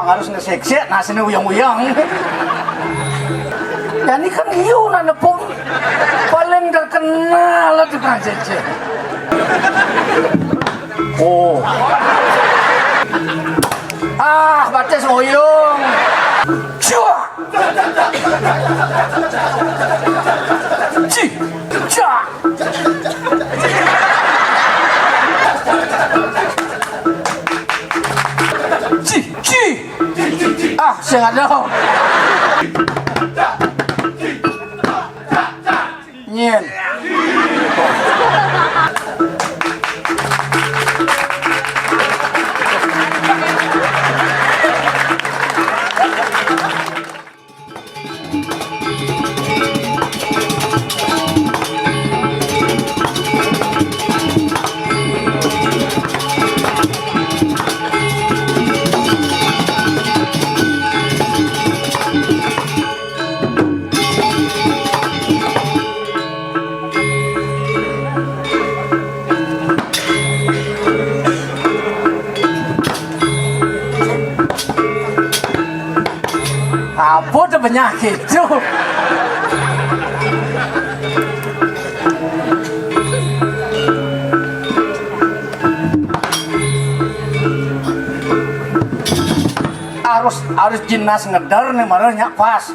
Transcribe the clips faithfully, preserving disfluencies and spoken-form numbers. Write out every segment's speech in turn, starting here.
Harus ngeseksek, nah, sini uyang-uyang. Ya, ini kan hiu nak nepuk. Paling terkenal tukang cecek. Oh. Ah, batis oyong. Cuak. Ci. Ca. Ci. Ci. Ah, sing ada. Nyen. Apa tu penyakit tu? Harus, harus jinas ngeder nih, baru nyak pas.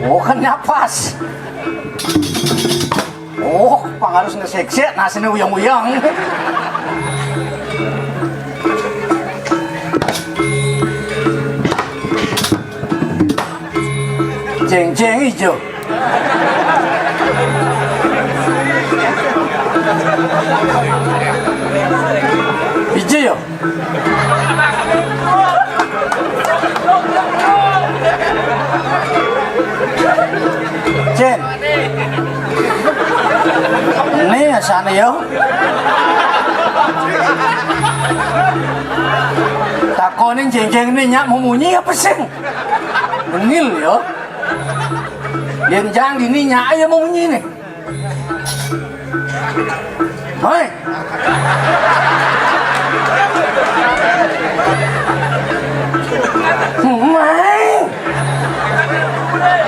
Oh, kan nyak pas. Oh, pang harus ngeseksek, nah, sini uyang-uyang. Ceng-ceng ijo. Ijo ya? Cen. Ini asane yo. Takonin ceng-ceng ini nyak mau munyi apa sing? Bengil yo. Yen jang dini nyak ayo mau munyi nih. Hoi. Mai.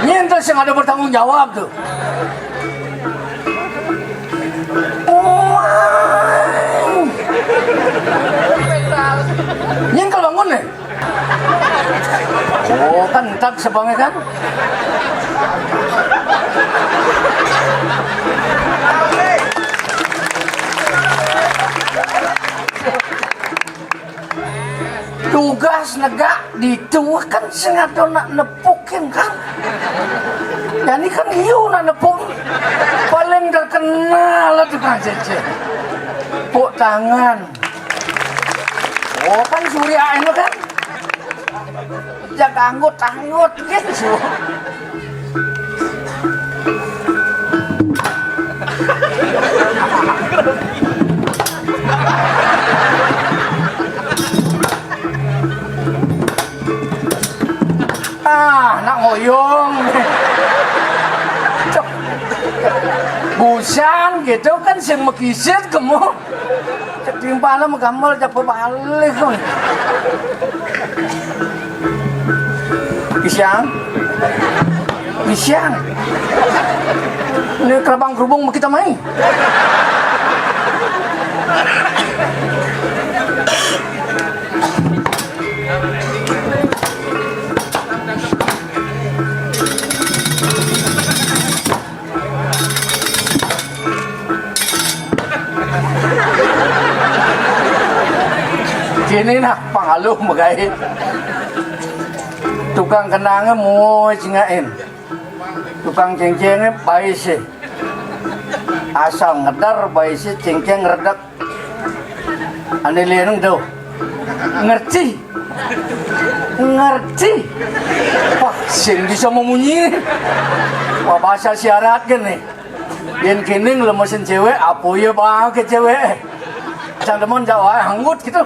Nyen tuh sing ada bertanggung jawab tuh. Mai. Nyen kalau bangun nih. Oh, kan entak sebangnya kan. Tugas negak ditu kan sing ado nak nepukin kan. Jadi kan hiu nak nepuk. Paling terkenal tukang cecek. Puk tangan. Oh, kan Surya anu kan? Jaga anggut, anggut gitu. Ah, nak ngoyong. Cok. Busan gitu kan sing mekisit kemu. Cek timpalem gamel cek bebalik. Kisiang. Kisiang. Ini kerabang kerubung kita mai. Kini nah pangaluh megai. Tukang kenangnya mau cingain. Tukang cengcengnya baik sih. Asal ngedar baik sih cengceng redek. Ane lieneng do. Ngerti? Ngerti? Wah, sing bisa memunyi. Wah, bahasa syarat gini. Yen kene nglemesin cewek, apa ya bangke cewek? Sang demen jawab anggut gitu.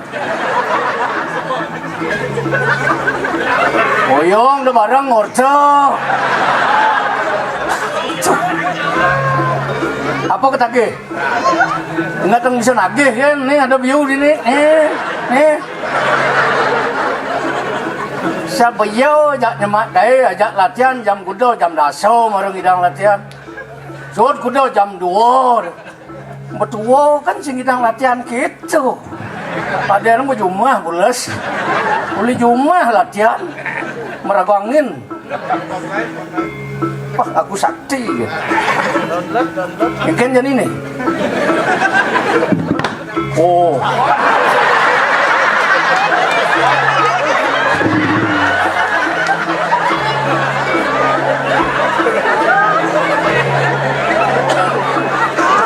Oyong do bareng ngorto. Cuh. Apa ketagih? Enggak tong bisa nagih kan? Nih ada biu di nih. Eh, eh. Sabiau ajak nyemak dai, ajak latihan jam kuda jam dasa mara ngidang latihan. Suud kuda jam dua. Betua kan sing ngidang latihan gitu. Ada yang berjumah bules. Boleh jumah latihan. Meragu angin. Wah, aku sakti. Mungkin jadi nih. Oh.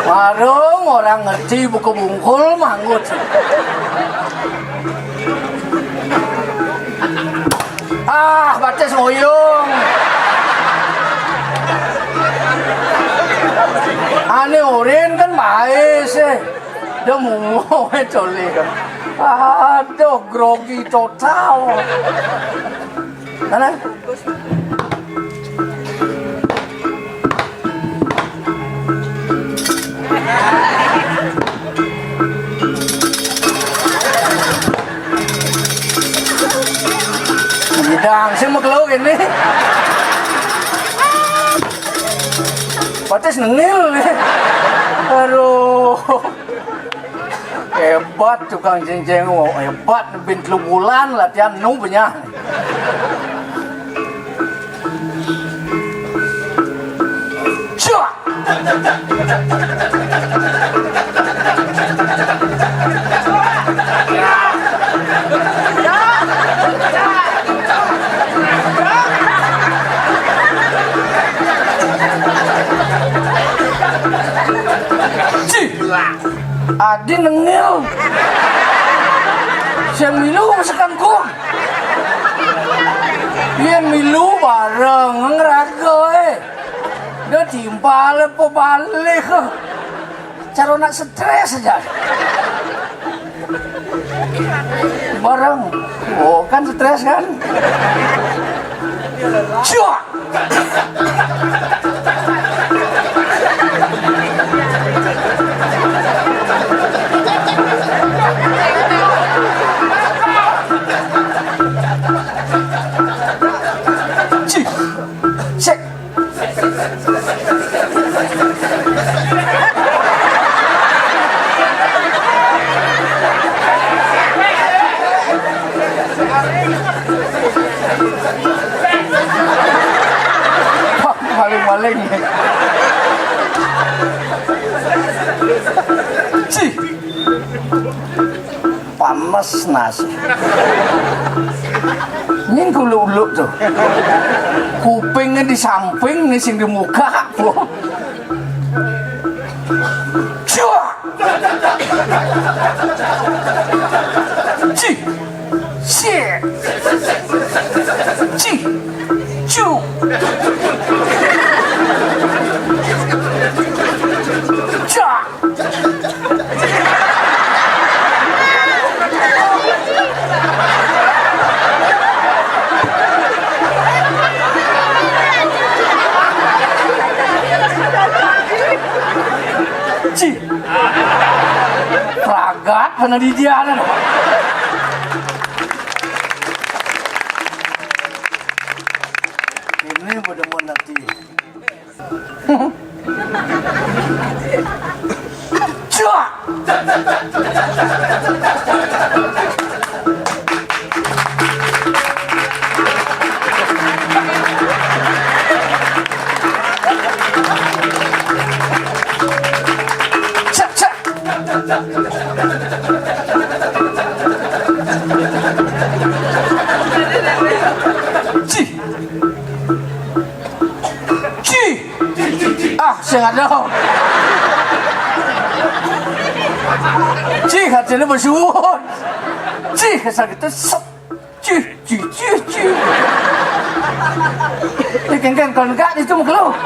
Warung orang ngerti buku bungkul manggut. Ah, batis ngoyong. Ane orin kan bae sih. Dia mungo colek. Aduh, grogi total. Mana? Bidang sih mau keluar ini. Patis nengil nih. Aduh. Hebat tukang cincin, oh, hebat bin telu bulan latihan nu benyah. Cuak. Cih. Adi nengil. Sing milu sekangkung. Yen milu bareng ngraga, eh. Dia timpal apa balik. Cara nak stres aja. Bareng. Oh, kan stres kan? Cuak. Cih. Sik. Maling-maling. Cih. Panas nasi. Nying uluk-uluk tuh. Kupingnya di samping nih sing di muka. Cuak. Cih. Cih. Cih. Cu. Cak. Ci. Ragat mana di dia ada. Ini pada mana ti? Cuak! Cak, cak! Ci! Ci! Ah, sing ada. Ci, katanya bersuut. Ci, kesal gitu, sep. Ci, ci, ci, ci. Ini kan, kan, kalau enggak, itu mau keluar.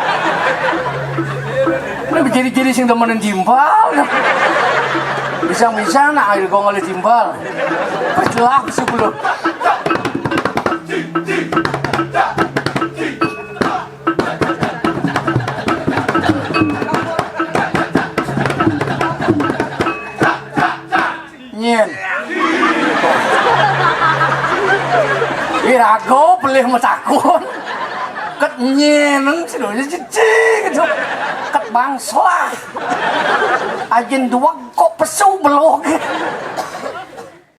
Ini jadi-jadi sing temenin timpal. Bisa-bisa nak air gong oleh timpal. Perjelas sepuluh. Raga pelih matakon. Ket nyeneng sedaya cici gitu. Ket bangsa. Ajin duweg kok pesu beluh.